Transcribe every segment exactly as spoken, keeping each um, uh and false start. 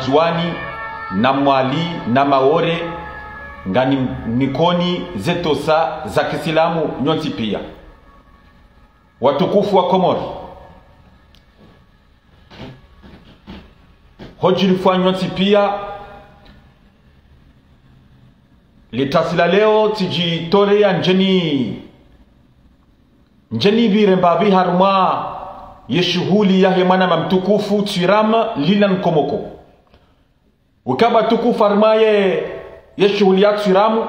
Ndzuwani, na Mwali, na Maore, ngani nikoni ze tosa za kisilamu nyontsi pia. Watukufu wa Komori, ho djilifwa nyontsi pia, le tasi la leo tsidjitoleya ndjeni, ndjeni pvire mbapvi harumwa ye shuhuli yahe mwananya mtukufu Thuram Lilan Komoko. Ukaya watukufu, harumwa ye, ye shuhuli ya Thuram,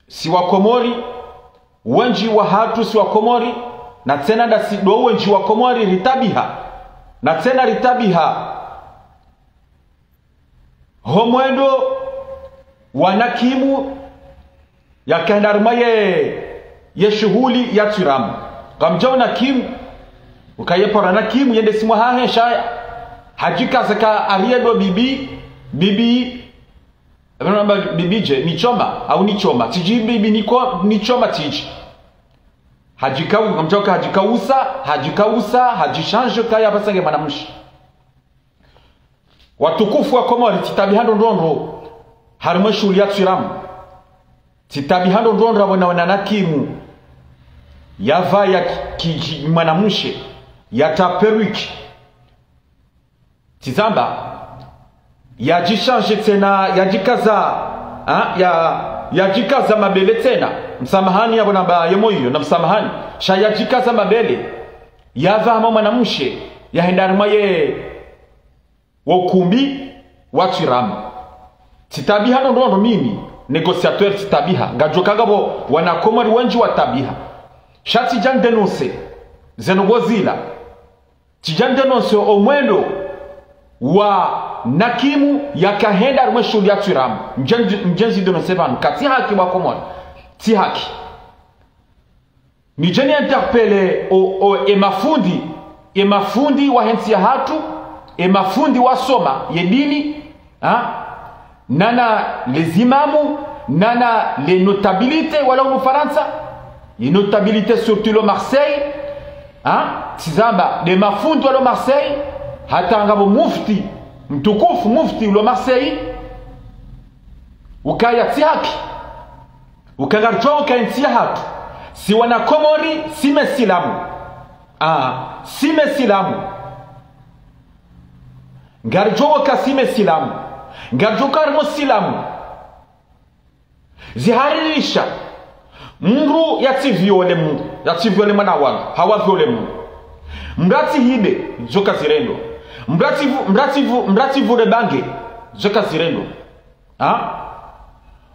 si wa Komori, wendji wahatru si wa Komori, na tsena ndasi ndo wendji wa Komori ritabiha, na tsena ritabiha ho mwendo wa Nakimu yakahenda harumwa ye, ye shuhuli ya Thuram. Kamdjaona Nakimu, ukaya ye paro Nakimu yende simwa hahe sha hadjikaza ka ariye ndo bibi, bibi, apvo namba bibi dje, ni choma, au ni choma, tsidji bibi ni ko, ni choma tsidji. Hadjikau-, kamdjaoka hadjikausa, hadjikausa, hadjishandje kaya pvasa nge mwanamshe. Watukufu wa Komori, tsitabiha ndo ndrongoo harumwa ye shuhuli ya Thuram. Tsitabiha ndo ndrongoo apvo naona Nakimu yapvaya ki, ki, ki, mwanamshe, yatra perruque. Tsizamba, yadjishandje tsena, yadjikaza, ha, ya, yadjikaza mabele tsena. Msamahani apvo namba ye moyo, na msamahani. Sha yadjikaza mabele, yapvaha hama mwanamshe, yahenda harumwa ye, wo ukumbi wa Thuram. Tsitabiha ndo ndrongoo mimi, négociateur tsitabiha. Ngamdjuo ka ngapvo wana Komori wendji watabiha. Sha tsidja ndénoncer ze ndrongoo zila. Tsidja ndénoncer o mwendo wa Nakimu yakahenda harumwa ye shuhuli ya Thuram. Ndje, ndje ndzi dénoncer pvanu. Ka tsi haki wa Komori. Tsi haki. Nidje ni interpeller o, o, e mafundi, e mafundi wahe ntsi yahatru, e mafundi wasoma ye dini, ha? Nana les imamu, nana les notabilités, wala hunu Farantsa, les notabilités surtout lo Marseille, ha? Tsizamba, nde mafundi walo Marseille, hata ngapvo mufti, mtukufu mufti ulo Marseille, ukaya tsi haki. Uka ngaridjuao uka ye ntsi yahatru, si wana Komori, si mesilamu. Ah, si mesilamu. Ngaridjuao uka si mesilamu. Ngaridjuao uka harumwa silamu ziharirisha. Mndru yatsi viole mndru, yatsi viole mwana wanu, hawa viole mndru. Mndru yatsi hibe, izo kazirendwa. Mndru yatsi vu-, mndru yatsi vu-, mndru yatsi vure bange, izo kazirendwa. Ha?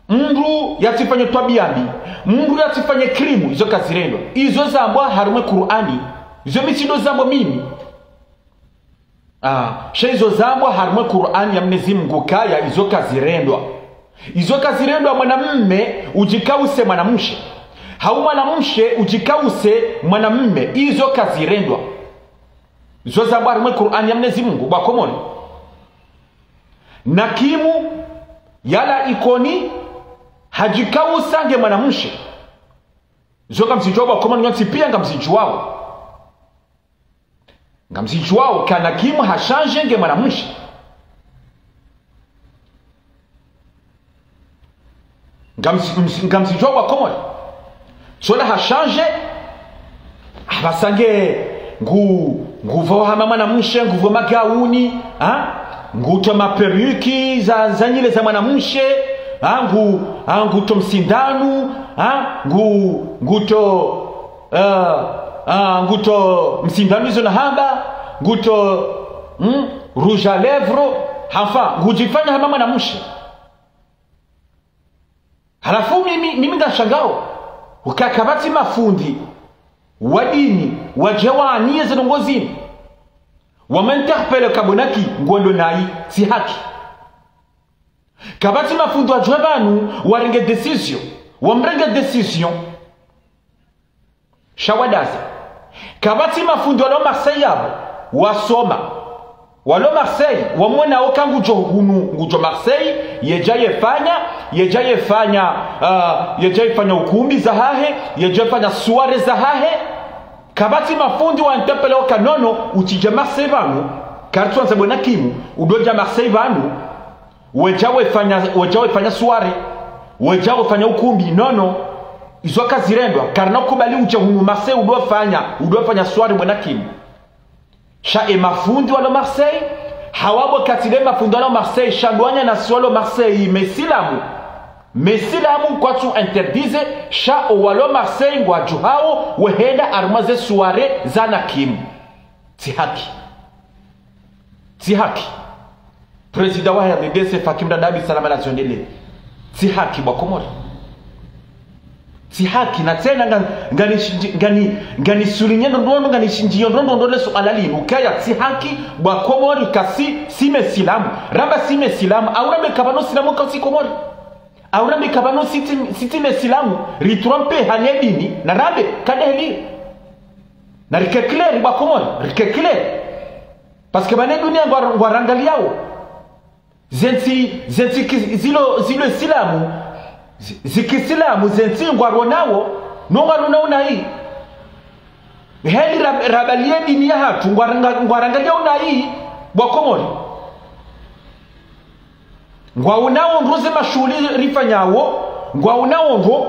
Mndru yatsifanye twabiya mbi, mndru yatsifanye crime, izo kazirendwa. Izo zambwa harumwa ye Kur'ani, izo mi tsi ndo zambwa mimi. Ah, sha izo zambwa harumwa ye Kur'ani ya Mwenyezi Mungu kaya izo kazirendwa. Izo kazirendwa mwanamme udjikause mwanamshe. Hau mwanamshe udjikause mwanamme, izo kazirendwa. Izo zambwa harumwa ye Kur'ani ya Mwenyezi Mungu, wa Komori. Nakimu yalawa ikoni, hadjikausa nge mwanamshe. Izo ngamzidjuao wa Komori nyontsi pia ngamzidjuao. Ngamzidjuao ka Nakimu hashanje nge mwanamshe. Ngamzi-, mzi-, ngamzidjuao wa Komori. Tsola hashanje, apvasa nge ngu-, ngupvo hama mwanamshe, ngupvo magauni, ha? Ngutro maperruque za, za nyile za mwanamshe, ha? Ngu-, ha, ngutro msindanu, ha? Ngu-, ngutro, eh, ha, ngutro msindanu izo nahamba, ngutro, hmm? Rouge à lèvres, enfin, ngudjifanya hama mwanamshe. Halafu mimi, mimi ngashangao, uka kapvatsi mafundi wa dini, wadje waaniye ze ndrongoo zinu. Wamwinterpelle ka bo Naki, ngwendo nayi, tsi haki. Kapvatsi mafundi wadje pvanu, warenge décision, wamrenge décision. Sha wadaza. Kapvatsi mafundi walo Marseille yapvo, wasoma. Walo Marseille, wamwona oka ngudjo hunu, ngudjo Marseille, yedja yefanya, yedja yefanya, ah, yedja yefanya ukumbi zahahe, yedja yefanya soirée zahahe. Kapvatsi mafundi wainterpelle oka nono, utsidje Marseille pvanu, Karitsuandza bwana Kimu, udodja Marseille pvanu, wedja wefanya, wedja wefanya soirée, wedja wefanya ukumbi, non, non. Izo kazirendwa, karina kubali udja hunu Marseille udofanya, udofanya soirée bwana Kimu. Sha e mafundi walo Marseille, hawabo katsi le mafundi walo Marseille, sha ndo wananyasi walo Marseille, mesilamu. Mesilamu kwatsu interdire, sha owalo Marseille ngwadjuhao, wehenda harumwa ze soirée za bwana Kimu. Tsi haki. Tsi haki. Président wa R D C, Fakim Dadabi, salama na zondele. Tsi haki bwa Komori. Tsi haki, na tsena nga, ngani shindji-, ngani, ngani souligner ndrongoo, ngani shindjiyo ndrongoo le suala linu. Kaya tsi haki bwa Komori kasi, si mesilamu. Ramba si mesilamu, au rambe kapvana silamu kasi Komori. Au rambe kapvana sitsi, sitsi mesilamu, ritrompe hane dini, na rambe, kadeheli. Na rike clair bwa Komori, rike clair. Parce que bane dunia ngwa-, ngwarangaliao. Zentsi, zentsi ki-, zilo, zilo silamu, zi-, zikisilamu, zentsi ngwaronao, no ngwaronao nayi. Heli rab-, rabalie dini yahatru, ngwaranga-, ngwarangaliao nayi, bwa Komori. Ngwaonao ndro ze mashuhuli rifanyao, ngwaonao ndro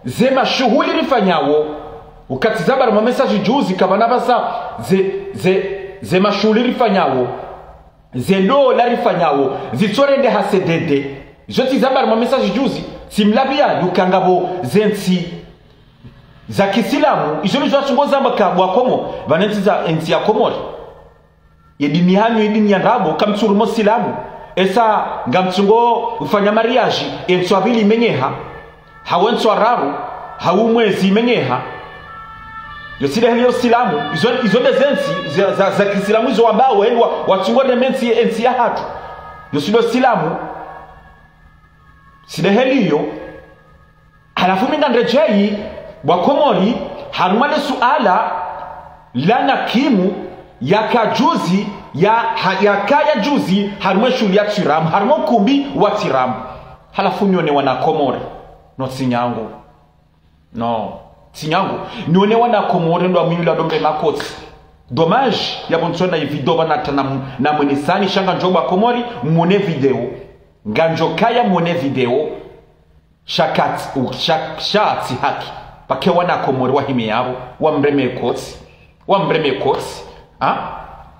ze mashuhuli rifanyao. Ukati zamba harumwa message juzi kapvana pvasa ze, ze, ze mashuhuli rifanyao, ze ndola rifanyao, zitsorendeha C D D. Izo tsi zamba harumwa message juzi, tsi mlapvia, yukangapvo zentsi za kisilamu, izo nizo watsungo zamba ka bwa Komo, pvane ntsi za, entsi ya Komori. Ye dini hanyu, ye dini ya ndrabo, kamtsuruma silamu. Esa ngamtsungo ufanya mariage, entsu ya pvili imenyeha, hau entsu ya raru, hau mwezi imenyeha. Yo tsi ndeheli yo silamu, izo, izo nde zentsi za, za, za kisilamu izo wambao, eni wa, watsungo reme entsi, entsi yahatru. Yo tsi ndo silamu. Tsi ndeheli yo. Halafu mi ngamredjeyi, bwa Komori, harumwa le suala la bwana Kimu, yaka juzi, ya, ha, yakaya juzi, harumwa e shuhuli ya Tiramu, harumwa ukumbi wa Tiramu. Halafu nione wana Komori, no tsi nyangu. No, tsi nyangu. Nione wana Komori ndo wamwiyula ndo mbe makotsi. Dommage, yapvo ntsona ye video pvanu hata na, na mwenisani, sha ngamdjo bwa Komori, mwone video. Ngamdjo kaya mwone video. Sha katsi, u-, sha, sha tsi haki. Pvake wana Komori wahime yapvo, wamreme kotsi. Wamreme kotsi. Ha?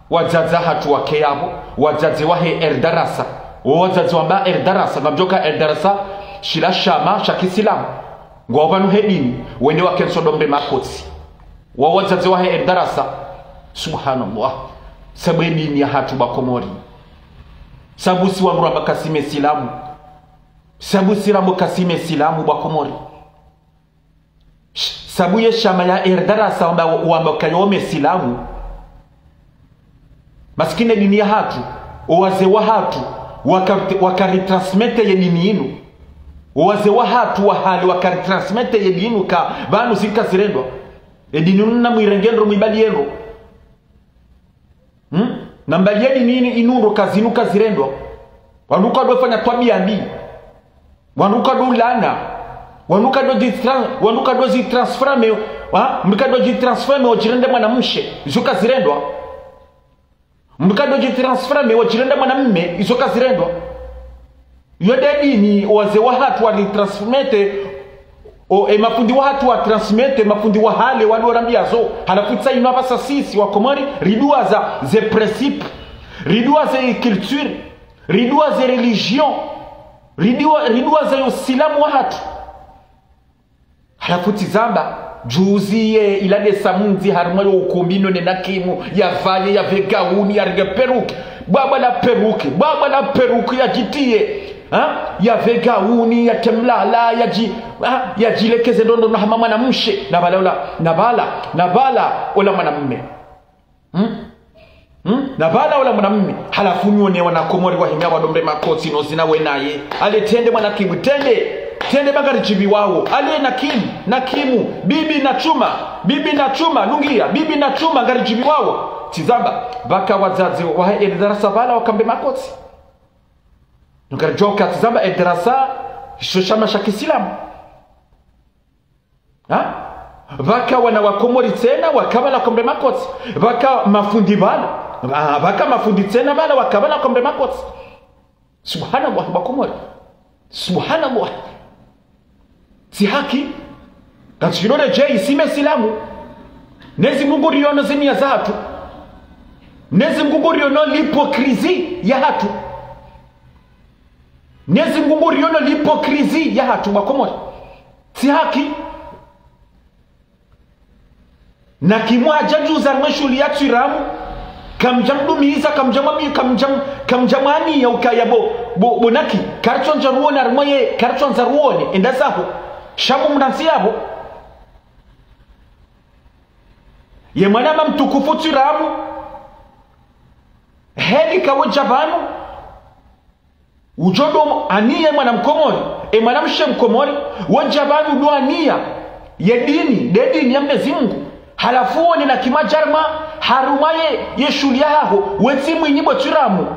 Wadzadze wahatru wake yapvo, wadzadze wahe Erdarasa. Wo wadzadze wamba Erdarasa, ngamdjoka Erdarasa, shila shama, sha kisilamu. Ngwao pvanu he dini, wende wakentsi ndo mreme makotsi. Wo wadzadze wahe Erdarasa. Subhanallah. Sabu ye dini yahatru bwa Komori. Sabu si wandru wamba kasi mesilamu. Sabu si rambo kasi mesilamu bwa Komori. Sh-, sabu ye shama ya Erdarasa wamba, wamba kayo mesilamu. Masikini dini yahatru, o wazee wahatru, wakari-, wakaritransmettre ye dini inu. O wazee wahatru wa hale wakaritransmettre ye dini inu ka, pvanu zika zirendwa. E dini inu namwirenge ndro mwibaliye ndro. Hmm? Namwibaliye dini inu, inu ndro ka zinu kazirendwa. Wandru kwadofanya twabia mbi. Wandru kwadolana. Wandru kwadodjitrans-, wandru kwadodjitransforme. Ha? Mdru kwadodjitransforme wadjirende mwanamshe. Izo kazirendwa. Mdru kwadodjitransforme wadjirende mwanamme. Izo kazirendwa. Yo nde dini, o wazee wahatru waritransmettre, o, e mafundi wahatru watransmettre, mafundi wa hale wadorambia zo, halafu tsi inu apvasa sisi wa Komori, riduwaza ze principe, riduwaza e culture, riduwaza e religion, riduwa-, riduwaza yo silamu wahatru. Halafu tsi zamba, juzi ye, ila nde samundzi harumwa yo ukumbi no ne bwana Kimu, yapvaye, yapve gauni, yarenge perruque. Bwabwa la perruque, bwabwa la perruque yadjitiye. Ha? Yapve gauni, yatre mlala, yadji-, ha? Yadjilekeze ndrondro no hama mwanamshe. Na pvala ola, na pvala, na pvala ola mwanamme. Hmm? Hmm? Na pvala ola mwanamme, halafu nione wana Komori wahime wado mbe makotsi no zina wenaye. Ale trende bwana Kimu, trende. Trende ba ngaridjibiwawo. Ale bwana Kimu, bwana Kimu, bibi Natsuma, bibi Natsuma, lungiya, bibi Natsuma ngaridjibiwawo. Tsi zamba, pvaka wadzadze wahe Erdarasa pvala waka mbe makotsi. Ngaridjoka tsi zamba Erdarasa, isho shama sha kisilamu. Ha? Pvaka wana wa Komori tsena, waka pvala waka mbe makotsi. Pvaka mafundi pvala. Ba-, baka mafundi tsena bala wakabala kombe makotsi. Subhanallah, bo Wakomori. Subhanallah. Tsi haki. Katsi shilo redjeyi, si mesilamu. Mnyezi Mungu riono zenia zahatru. Mnyezi Mungu riono l'hypocrisie yahatru. Mnyezi Mungu riono l'hypocrisie yahatru, bo Wakomori. Tsi haki. Nakimu hadja djuza harimwa eshuhuli ya Twiramu, kamdja mdumiza, kamdja mwami-, kamdja m-, kamdja mwaniya ukaya bo, bo, bo Naki, karitsondza ruone harimwa ye, karitsondza ruone, enda zaho, sha mumrantsi yapvo. Ye mwananya mtukufu Twiramu, heli kawe dja pvanu, udjo ndo aniya mwana Mkomori, e mwanamshe Mkomori, wodja pvanu ndo aniya ye dini, nde dini ya Mnyezi Mungu. Halafu wone Nakimu adja harimwa, harumwa ye, ye shuhuli yahaho, wetsi mwinyi bo Twiramu.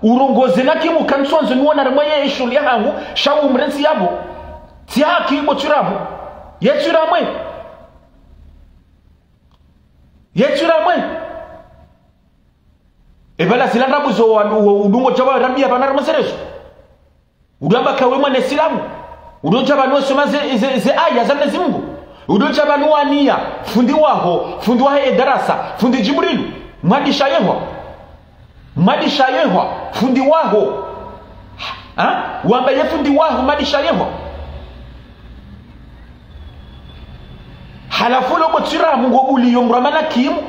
Urongoze Nakimu kantsondzo niwona harimwa ye shuhuli yahangu, sha umrantsi yapvo. Tsi haki bo Twiramu. Ye Twiramu e. Ye Twiramu e. Epvala zila ndrabo zo wa, wa, udungo djawa rabia pvanu harumwa zerezo. Udo amba kawe mwana silamu. Udo dja pvanu wasoma ze, ze, ze aya za Mnyezi Mungu. Udo dja pvanu waniya, fundi waho, fundi wahe edarasa, fundi Djibrilu. Mwadisha yehwa. Mwadisha yehwa, fundi waho. Ha? Wamba ye fundi waho, mwadisha yehwa. Halafu lo bo Twiramu ngo buliyo mdru hama Nakimu.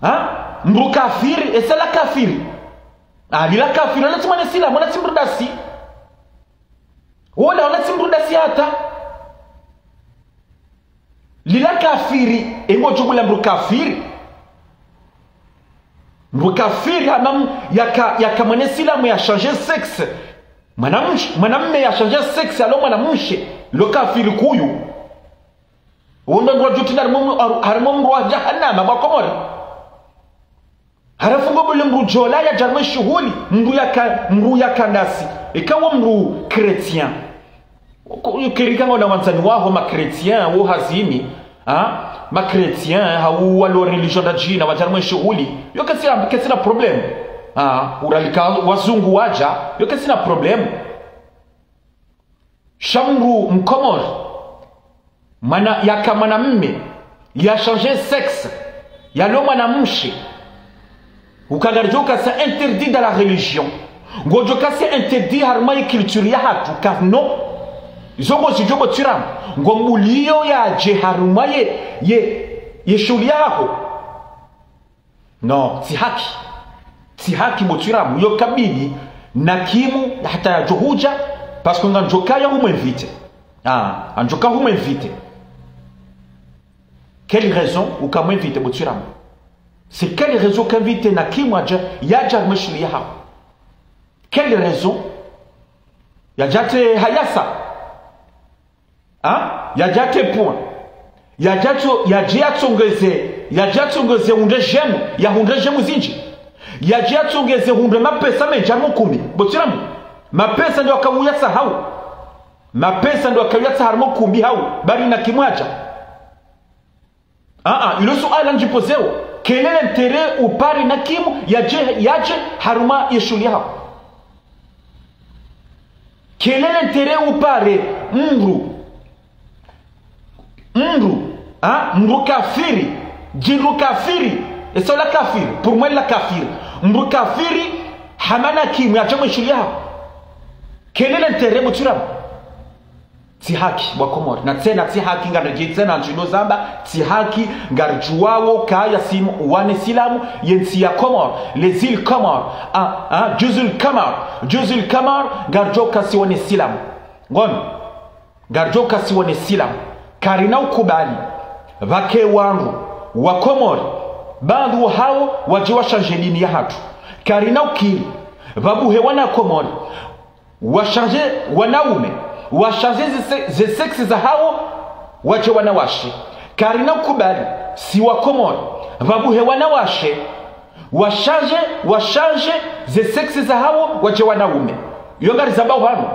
Ha? Mdru kafiri, esa la kafiri. Ah, lila kafiri, wala tsi mwana silamu, wala tsi mdru dasi. Wala, wala tsi mdru dasi hata. Lila kafiri, engo djubula mdru kafiri. Mdru kafiri, hama m-, yaka, yaka mwana silamu ya changer sexe. Mwanamshe, mwanamme ya changer sexe, alo mwanamshe, lo kafiri kuyu. Wondo ndro djuti na harimo, harimo mdru wa jahannama, bo Wakomori. Halafu ngo bole mdru djola yadja harimwa eshuhuli, mdru yaka, mdru yaka ndasi. Eka wo mdru chrétien. Ko-, kerika ngona wandzani waho ma chrétien, wo hazini. Ha? Ma chrétien, hau walo religion ndadjina, wadja harimwa eshuhuli. Yo ketsina, ketsina problème. Ha? Uralika wazungu wadja, yo ketsina problème. Sha mdru Mkomori, mwana, yaka mwanamme, ya changer sexe, yalo mwanamshe. Uka ngaridjo ukasa interdit dans la religion. Ngodjo ukasa interdit harumwa ye culture yahatru, car non. Izo ngozidjo bo Twiramu. Ngo mbuliyo yadje harumwa ye, ye, ye shuhuli yaho. Non, tsi haki. Tsi haki bo Twiramu, yo kabili Nakimu hata yadjo hudja, parce que ngandjo kaya humwe invité. Ah, ngandjo ka humwe invité. Quelle raison uka mwinvité bo Twiramu? C'est quelle raison uka invité Nakimu yadja, yadja harimwa eshuhuli yaho? Quelle raison? Yadja te hayasa. Ha? Yadja te point. Yadja tso, yadje yatsongeze, yadje yatsongeze hundre j'aime, ya hundre j'aime zindji. Yadje yatsongeze hundre mapesa mendji harimwa ukumbi. Bo Twiramu. Mapesa ndo yaka uyatsaha hau. Mapesa ndo yaka uyatsaha harimwa ukumbi hau. Bari Nakimu yadja. Ah, ah, ilo suala ndjipozeo. Quel est l'intérêt upare Nakimu yadje, yadje harumwa ye shuhuli yaho? Quel est l'intérêt upare mdru, mdru, ha? Mdru kafiri, djindru kafiri, esa la kafiri, pour moi la kafiri. Mdru kafiri, hama Nakimu yadje harimwa eshuhuli yaho. Quel est l'intérêt bo Twiramu? Tsi haki, bo Wakomori. Na tsena tsi haki, ngaridji tsena ndjino zamba, tsi haki, ngaridjuwawo kaya si wana silamu, ye ntsi ya Komori, les îles Comores, ah, ah, Juzul Qamar, Juzul Qamar, ngaridjo kasi wana silamu. Ngono, ngaridjo kasi wana silamu. Karina ukubali, pvake wandru, Wakomori, baadhwi wahawo, wadje wa changer dini yahatru. Karina ukiri, pvabuhe wana Komori, wa changer wanaume, wa changer ze se-, ze sexe zahawo, wadje wanawashe. Karina ukubali, si Wakomori, pvabuhe wanawashe, wa changer, wa changer ze sexe zahawo, wadje wanaume. Yo ngarizamba pvanu.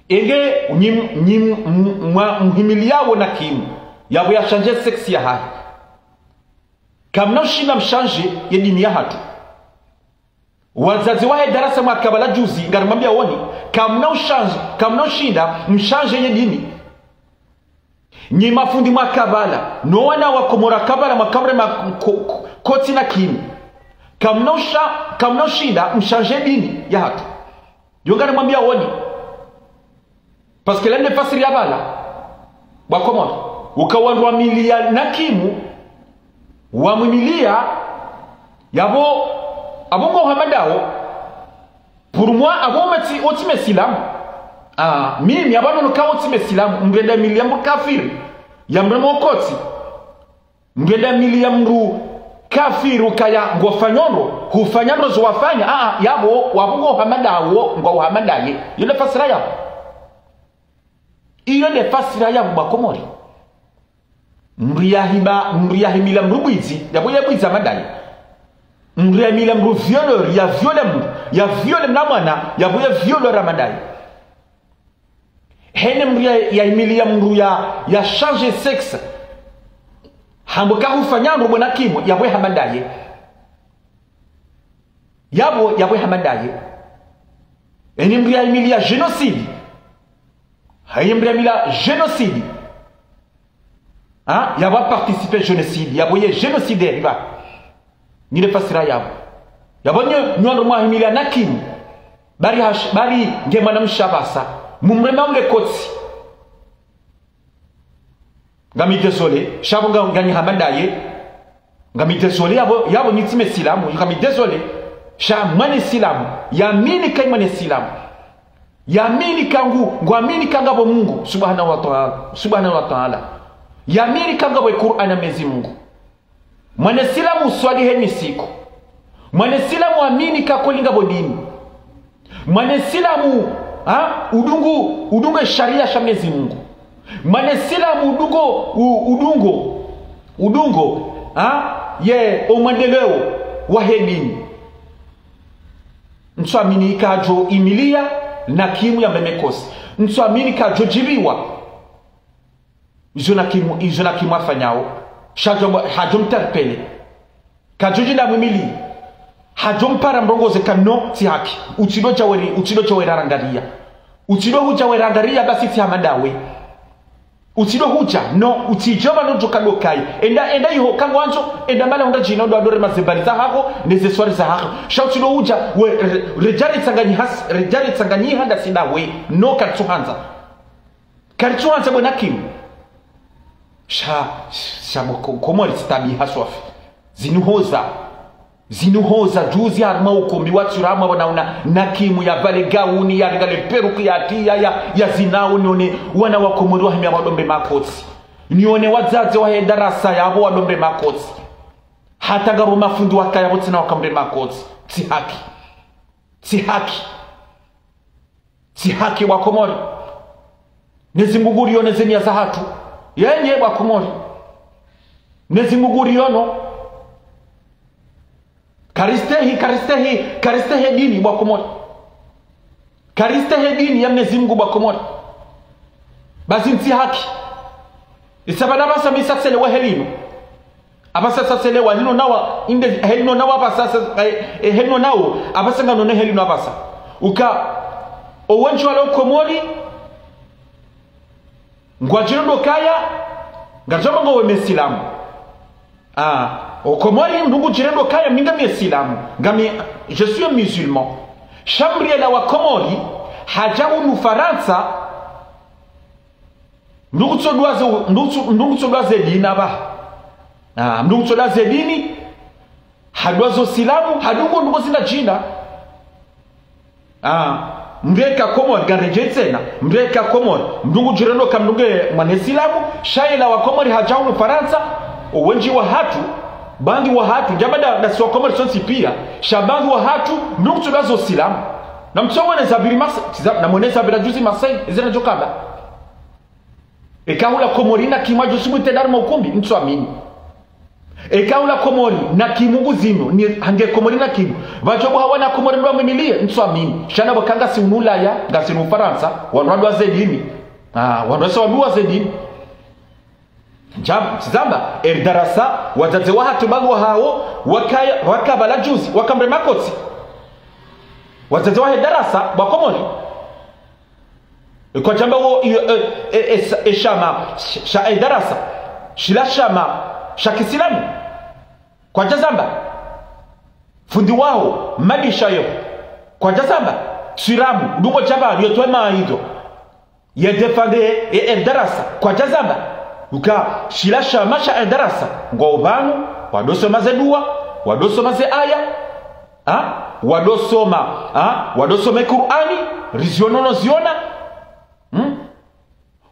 Enge nyi, nyi m-, mwa, mhimiliyawo Nakimu, yapvo ya changer sexe yahahe. Kamna ushinda mshandje ye dini yahatru. Wadzadze wahe darasa mwakapvala juzi, ngarimwambiaoni, kamna ushandje, kamna ushinda mshandje ye dini. Nyi mafundi mwakapvala, no wana wa Komori wakapvala mwakamrema ko-, ko-, kotsi na kimu. Kamna usha-, kamna ushinda mshandje dini yahatru. Yo ngarimwambiaoni. Parce que lende fasiri ya pvala, bo Wakomori, uka wandru wamiliya na kimu, wamwimiliya, yapvo, apvo ngo hama ndawo, pour moi, apvo wotsi, wotsi mesilamu. Ah, mimi, apvo nono ka wotsi mesilamu, mndru yende yamiliya mndru kafiri, yamreme kotsi. Mndru yende yamiliya mndru kafiri ukaya ngufanya ndro, hufanya ndro zo wafanya, ah, ah, yapvo, wapvo ngo hama ndawo, ngo hama ndaye. Yo nde fasira yapvo. Iyo nde fasira yapvo bo Wakomori. Mndru yahiba, mndru yahimiliya mndru bwidzi, yapvo ye bwidzi hama ndaye. Mndru yahimiliya mndru violeur, ya viole mndru, ya viole mna mwana, yapvo ye violeur hama ndaye. Hene mndru ya, yahimiliya mndru ya, ya changer sexe. Hamba ka hufanya ndro bo na kimu, yapvo ye hama ndaye. Yapvo, yapvo ye hama ndaye. Hene mndru yahimiliya génocide. Hene mndru yahimiliya génocide. Ha? Yapvo ya participer génocide. Yapvo ye génocide, riba. Nyi nde fasira yapvo. Yapvo nyo, nyo wandru mwahimiliya na kimu. Bari hash-, bari nge mwanamshe apvasa. Mumreme ule kotsi. Ngami désolé, sha pvo nga, nganyi hama ndaye. Ngami désolé, yapvo, yapvo nyi tsi mesilamu, ngami désolé. Sha mwana silamu, yamini ka mwana silamu. Yamini ka ngu, ngwamini ka ngapvo Mungu, subhanahu wa ta'ala, subhanahu wa ta'ala. Yamini ka ngapvo Qur'an ya Mwenyezi Mungu. Mwana silamu uswali he misiku. Mwana silamu amini ka kweli ngapvo dini. Mwana silamu, ha, udungu, udungu ye sharia sha Mwenyezi Mungu. Mwana silamu udungo, u-, udungo, udungo, ha, ye omwendeleo wahe dini. Ntsuamini ka djo imiliya na kimu yamreme kotsi. Ntsuamini ka djo djibiwa. Izo na kimu, izo na kimu afanyao. Sha djo, hadjo mtarpele. Kadjo djinda mwimili. Hadjo mpara mrongoze ka no, tsi haki. Utsido dja weri, utsido dja weri rangariya. Utsido hudja weri rangariya basi tsi hama ndawe. Utsido hudja, no, utsidjo pvanu djo ka ndo kayi. Enda, enda iho ka ngwandzo, enda mala hundra djina ndo adore mazebari za hako, neze swari za hako. Sha utsido hudja, we, re-, redjari tsanganyi has-, redjari tsanganyi handa si ndawe. No, karitsuhandza. Karitsuhandza bo na kimu. Sha, sha bo ko-, Komori tsi tabiha swafi. Zinihoza. Zinihoza, juzi harumwa ukumbi wa tsurama wana una na kimu ya pvale gauni, ya ringale peruki ya tiya, ya, ya zinauni, one wana wa Komori wahimia wadombe makotsi. Nione wadzadze wahe darasa yapvo wadombe makotsi. Hata ngapvo mafundi wakaya pvo tsina wakambe makotsi. Tsi haki. Tsi haki. Tsi haki bo Wakomori. Mwenyezi Mungu nguriyono ze niya zahatru. Yenye bo Wakomori. Mwenyezi Mungu nguriyono. Karistehi, karistehi, karistehi dini bo Wakomori. Karistehi dini ya Mwenyezi Mungu bo Wakomori. Basi ntsi haki. Isabana basa misa tsele wa helino. Apvasa sasele wa helino nawa, inde helino nawa apvasa sa-, eh, eh, helino nawo, apvasa nganone helino apvasa. Uka, owendji walo Komori, ngwadjirendo kaya, ngadjamba ngo we mesilamu. Ah, o Komori, mndru ngudjirendo kaya, mi ngami mesilamu. Ngami, je suis un musulman. Sha mdru yela wa Komori, hadja hunu Farantsa, mndru ngutsodwa ze, mndru ngutso-, mndru ngutsodwa ze dini apvaha. Ah, mndru ngutsodwa ze dini, hadwa zo silamu, hadungo ndrongoo zindji djina. Ah, mdru eka Komori, ngaredjei tsena, mdru eka Komori, mndru ngudjirendo ka mndru nge mwana silamu, sha yela wa Komori hadja hunu Farantsa, owendji wahatru, baadhwi wahatru, ndjamba nda, nda si wa Komori sontsi pia, sha baadhwi wahatru, mndru ngutsodwa zo silamu. Na mtsoone zabiri Marse-, za-, na mwone zabira juzi Marseille, ezira djo kamba. Eka hula Komori na kimu adjo subutu enda harumwa ukumbi, ntsuamini. Eka hula Komori na kimu nguzino, ni hange Komori na kimu. Pvadjo buha wana Komori ndo wamwimiliye, ntsuamini. Sha na pvo ka ngasi hunu Ulaya, ngasi hunu Farantsa, wandru wadwa ze dini. Ah, wandru wasa wadwa ze dini. Djam-, tsi zamba, Eldarasa, wadzadze wahatru balu wahawo, wakaya, waka pvala juzi, waka mrema kotsi. Wadzadze wahe Eldarasa, wa Komori. Kwadjamba wo, iyo, e, e, e, sa-, e shama, sh-, sha Eldarasa, shila shama, sha kisilamu. Kwadjazamba. Fundi waho, madisha yo. Kwadjazamba. Tsiramu, dungo djaba, yo twe maido. Ye défendre, e, Eldarasa. Kwadjazamba. Uka, shila shama sha Eldarasa. Ngwao pvanu, wadosoma ze dua, wadosoma ze aya. Ha? Wadosoma, ha? Wadosoma Kur'ani, riziono no ziona. Hmm?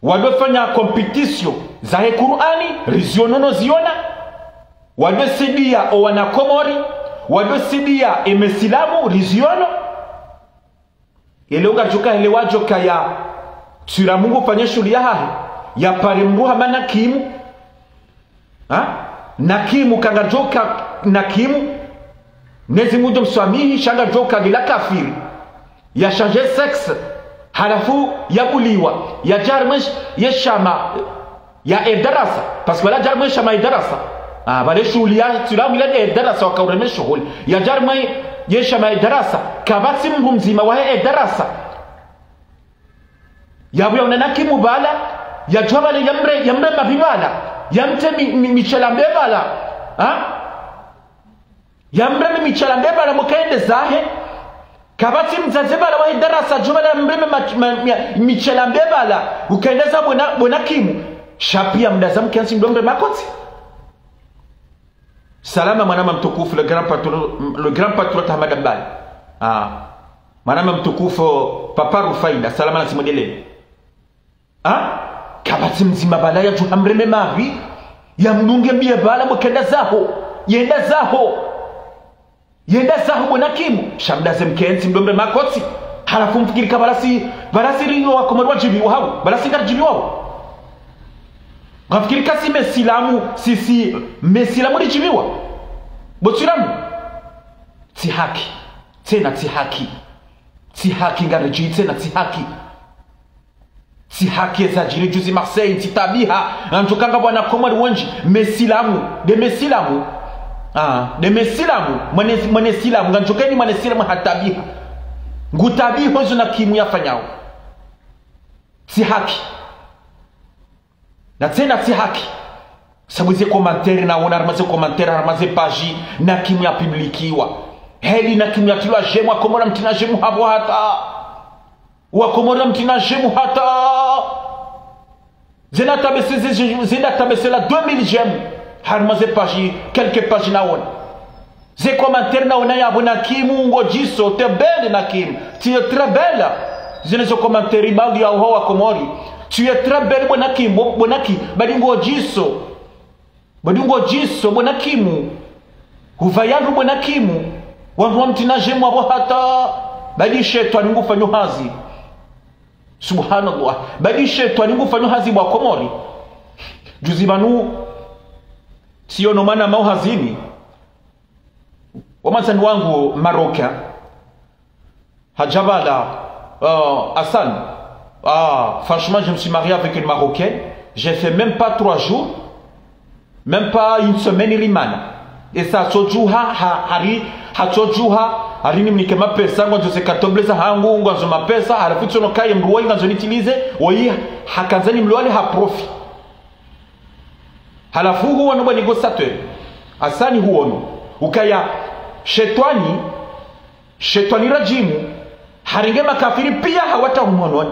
Wadofanya compétition zahe Kur'ani, riziono no ziona. Wadosaidia o wana Komori, wadosaidia e mesilamu, riziono. Ele ungadjoka, ele wadjoka ya, tsira Mungu fanye shughuli yahahe, ya pare mbuha mana kimu. Ha? Nakimu kangadjoka nakimu. Mwenyezi Mungu mswamihi, sha ngadjoka bila kafiri. Ya changer sexe. Halafu ya buliwa. Ya dja harimwa ye shama ya Eldarasa. Parce que wala dja harimwa ye shama Eldarasa. Ah, pvale shughuli ya tsira mwila Eldarasa waka ureme shughuli. Ya dja harimwa ye shama Eldarasa. Kapvatsi mndru mdzima wahe Eldarasa. Yapvo yaona nakimu pvala, yadjuha pvale yamre, yamre mapvi pvala, yamtre mi, mi, mitshalambe pvala. Ha? Yamre mi, mitshalambe pvala, mukaende zahe. Kapvatsi mdzadze pvala wahe Eldarasa, yadjuha pvale yamre mi, ma, ma, mi, mitshalambe pvala, ukaende za bo na, bo nakimu. Sha piya mdaza mkentsi mdomre makotsi. Salama mwanama mtukufu, le grand patron, le grand patriote Ahmada Mbali. Ah. Mwanama mtukufu, Papa Rufaida, salama na simwedele. Ah? Kapvatsi mdzima pvala yadjuha mreme mapvi, yamdunge mbiye pvala, mukaenda zaho, yenda zaho. Yenda zaho bo nakimu, sha mdaze mkentsi mdomre makotsi. Halafu mfikiri ka pvala si, pvala si rinyo wa Komori wadjibiwa hau, pvala si ngaridjibiwao. Ngafikiri ka si mesilamu, si, si mesilamu ridjibiwa. Bo tsiramu. Tsi haki. Tsena tsi haki. Tsi haki ngaridji tsena tsi haki. Tsi haki eza djiri juzi Marseille, tsi tabiha. Ngandzo kanga bo wana Komori wendji. Mesilamu. Nde mesilamu. Ah, nde mesilamu. Mwana, mwana silamu. Ngandzo keni mwana silamu hatabiha. Ngutabiho zo nakimu yafanyao. Tsi haki. Na tsena tsi haki. Sabu ze commentaire naona, harimwa ze commentaire, harimwa ze page, nakimu ya publikiwa. Heli nakimu ya tilwa j'aime, wa Komori mtsina j'aime hapvo hata. Wa Komori mtsina j'aime hata. Zena tabese, ze, ze, zena tabese la deux mille j'aime. Harimwa ze page, quelques pages naona. Ze commentaire naona ya bo nakimu ngodjiso, t'es belle nakimu. Tu es très belle. Zene zo commentaire baadhi ya uho wa Komori. Tu es très belle bo nakimu, bo, bo naki, badi ngodjiso. Badi ngodjiso, bo nakimu. Hupva yandru bo nakimu. Wandru wa mtsina j'aime wapvo hata. Badi shetwani ngufanyo hazi. Subhanallah. Badi shetwani ngufanyo hazi bo wa Komori. Juzi pvanu, siono mwana mau hazini. Wa mwandzani wangu Marocain. Hadja pvala, euh, Hassan. Ah, franchement, je me suis marié avec une Marocaine. J'ai fait même pas trois jours. Même pas une semaine, rimana. Esa hatsodjuha, ha, hari, hatsodjuha, hari nimnike mapesa, ngwandzo ze cartable zahangu, ngwandzo mapesa, halafu tsono kaye mdru woyi ngandzo nitilize, woyi hakandza nimlole ha profit. Halafu huono bwa négociateur. Hasani huono. Ukaya shetwani, shetwani radjimu, harenge makafiri piya hawata humhononi.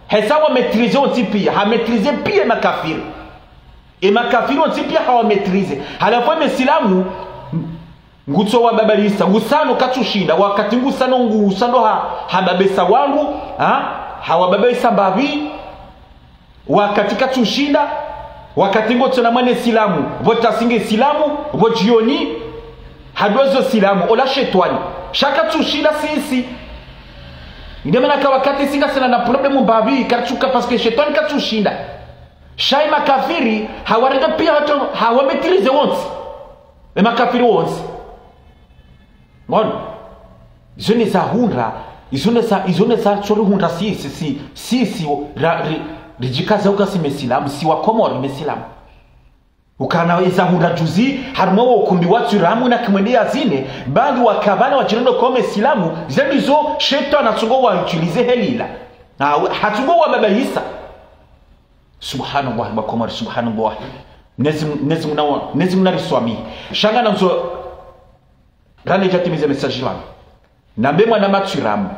Hesa wa maîtriser wontsi piya, ha maîtriser piya makafiri. E makafiri wontsi piya hawa maîtriser. Halafu e mesilamu, ngutso wababaisa, ngusano katsushinda, wakati ngusano ngusando ha, hababesa wandru, ha, hawababaisa mbapvi, wakati katsushinda, wakati ngotsona mwana silamu, pvo tasi nge silamu, pvo djioni, hadozo silamu, ola shetwani. Sha katsushinda sisi. Nde mana ka wakati si ngasina na problème mbapvi, katsuka parce que shetwani katsushinda. Sha e makafiri, hawarenge piya hato, hawa maîtriser wontsi. E makafiri wontsi. Ngono. Izo ne zahundra, izo ne za, izo ne zatsorihundra sisi, si, sisi, ra, ri, ridjikaza uka si mesilamu, si wa Komori mesilamu. Ukana eza hundra juzi, harumwa wo ukumbi wa Twiramu na kimwende yazine, bali wakavana wajirendo kome silamu, zendo izo shetwani atsungo wa utilize helila. Na hatsungo wa babaisa. Subhanallah, wa Komori, subhanallah. Nezi, nezi muna, nezi muna riswami. Sha nganandzo, rane jatimize message lami. Nambe mwana Matwiramu.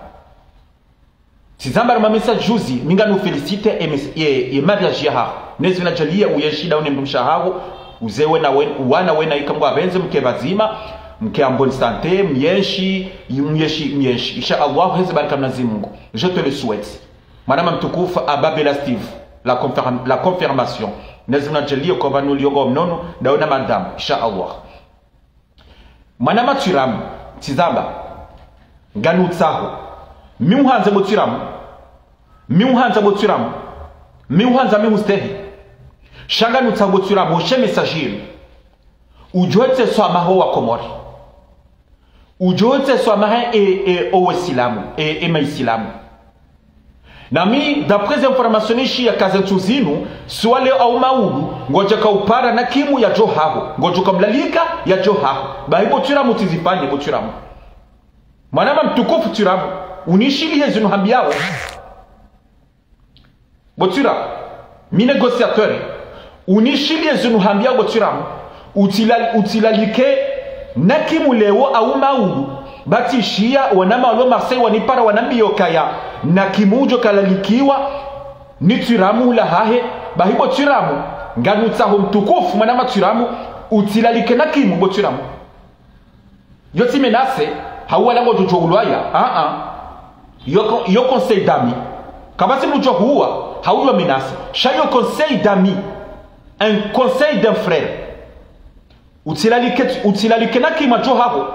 Tsizamba ruma message juzi, mi nganu féliciter e mes-, e, e mariage yahaho. Nezi muna jaliya uyenshi daho ne mdrumshe wahaho, uze wena wen-, wana wena ika Mngu apvendze mke pvadzima, mke en bonne santé, myenshi, myenshi, myenshi. Insha Allah, heze baraka Mwenyezi Mungu. Je te le souhaite. Mwana mtukufu Ababela Steve, la confirm-, la confirmation. Nezi muna jaliya kwa pvanu liyo ngo mnono, daho na madame, insha Allah. Mwana Matwiramu, tsizamba, nganutsaho. Mi uhandza bo Twiramu. Mi uhandza bo Twiramu. Mi uhandza mi hustehi. Sha nganutsaho bo Twiramu, oshe message yinu. Udjohotse swamaha wa Komori. Udjohotse swamaha e, e, o wesilamu, e, e maisilamu. Nami, d'après information nishiya kaze ntsu zinu, swale au maudu, ngodjoka upara na kimu yadjo haho, ngodjoka mlalika yadjo haho. Bahi bo Twiramu tsizifanye bo Twiramu. Mwana mtukufu Twiramu, unishiliye zinu hambiyao. Bo Twiramu, mi négociateur, unishiliye zinu hambiyao bo Twiramu, utsila-, utsilalike na kimu leo au maudu, ba tsishiya wanama walo Marseille wanipara wanambiya ukaya, na kimu udjoka lalikiwa, ni Twiramu hula hahe, bahi bo Twiramu, nganutsaho mtukufu mwana Matwiramu, utsilalike na kimu bo Twiramu. Yo tsi menace, hau wala ngodjo ulwaya, ah, ah. Yo con-, yo conseil d'ami. Kapvatsi mdru djo huwa, hau yo menace. Sha yo conseil d'ami. Un conseil d'un frère. Utsilalike, utsilalike na kimu djo haho.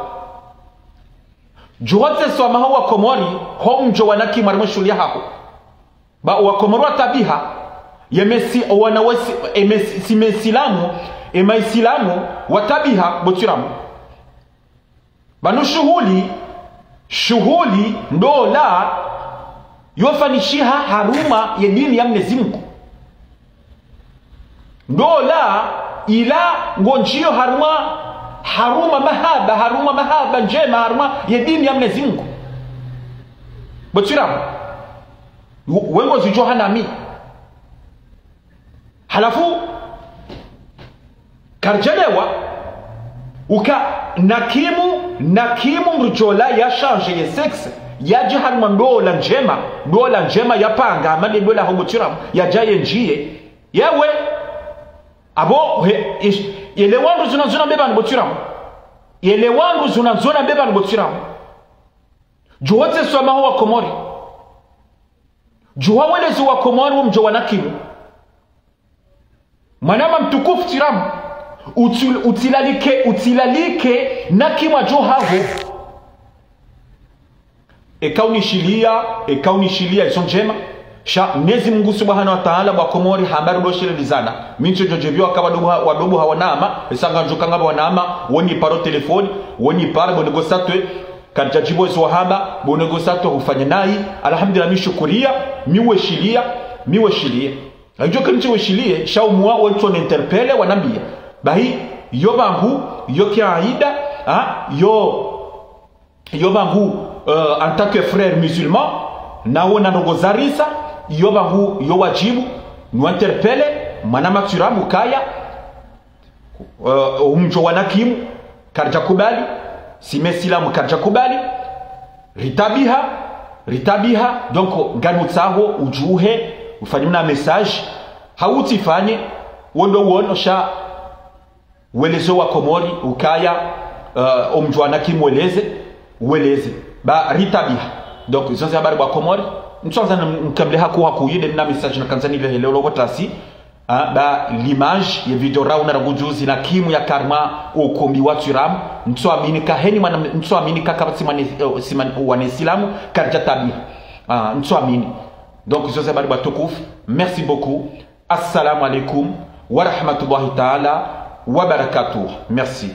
Djohotse swamaha wa Komori, ho mdjo wana kimu harimwa shuhuli yahaho. Ba wa Komori watabiha, ye mesi, wana wesi, e mesi, si mesilamu, e maisilamu, watabiha, bo Twiramu. Pvanu shuhuli, shuhuli, ndola, yofanyishiha harumwa ye dini ya Mwenyezi Mungu. Ndola, ila, ngondjiyo harumwa, harumwa mahaba, harumwa mahaba ndjema, harumwa ye dini ya Mwenyezi Mungu. Bo Twiramu, we, we ngozidjuha nami. Halafu, karidjelewa, uka na kimu, na kimu mdru djola ya change ye sexe, yadje harumwa ndola ndjema, ndola ndjema yapanga, amade ndola ho bo Twiramu, yadja yendjiye. Yewe, abo, he, ish, yele wandru zuna zuna mbepvanu bo Twiramu. Yele wandru zuna zuna mbepvanu bo Twiramu. Djohotse swamaha wa Komori. Djuha weleze wa Komori wo mdjo wana kimu. Mwana mtukufu Twiramu. Utsi-, utsilalike, utsilalike na kimu djo haho. Eka unishiliya, eka unishiliya, izo ndjema. Sha, Mwenyezi Mungu Subhanahu wa Ta'ala, bo wa Komori, hamba ridoshelelezana. Mi ntsu djo djebiwa ka wadobuha, wadobuha wanama, esa ngamdjo ka ngapvo wanama, wonipara o telefoni, wonipara, bo négociateur, karidja djibu ezo wahamba, bo négociateur hufanya nayi, alhamdulillah, mi shukuriya, mi weshiliya, mi weshiliya. Adjo kentsi weshiliye, sha umwa wentsu ni interpeller wanambiya. Bahi, yo pvangu, yo kiaida, ha, yo, yo pvangu, euh, en tant que frère musulman, nawo na ndrongoo zarisa, yo pvangu, yo wadjibu, nu interpeller, mwana Matwiramu kaya, euh, o mdjo wana kimu, karidja kubali, si mesilamu karidja kubali, ritabiha, ritabiha, donc, nganutsaho, udjuhe, ufanye mna message, hau utsifanye, wondo wono, sha, weleze wa Komori, ukaya, euh, o mdjo wana kimu weleze, weleze. Ba ritabiha. Donc, izo ze habari bo wa Komori, ntsu andzani mkemle haku haku yide mna message na kandzani lehe leo loko trasi, ah, ba l'image, ye video rauna rangu juzi na kimu ya harumwa ukumbi wa Twiramu, ntsu amini ka heni mwana, ntsu amini ka kapvatsi mwana, eh, si mwana, wana isilamu, karidja tabiha. Ah, ntsu amini. Donc, izo ze habari bo watukufu. Merci beaucoup. Assalamu alaikum wa rahmatullahi ta'ala wa barakatuh. Merci.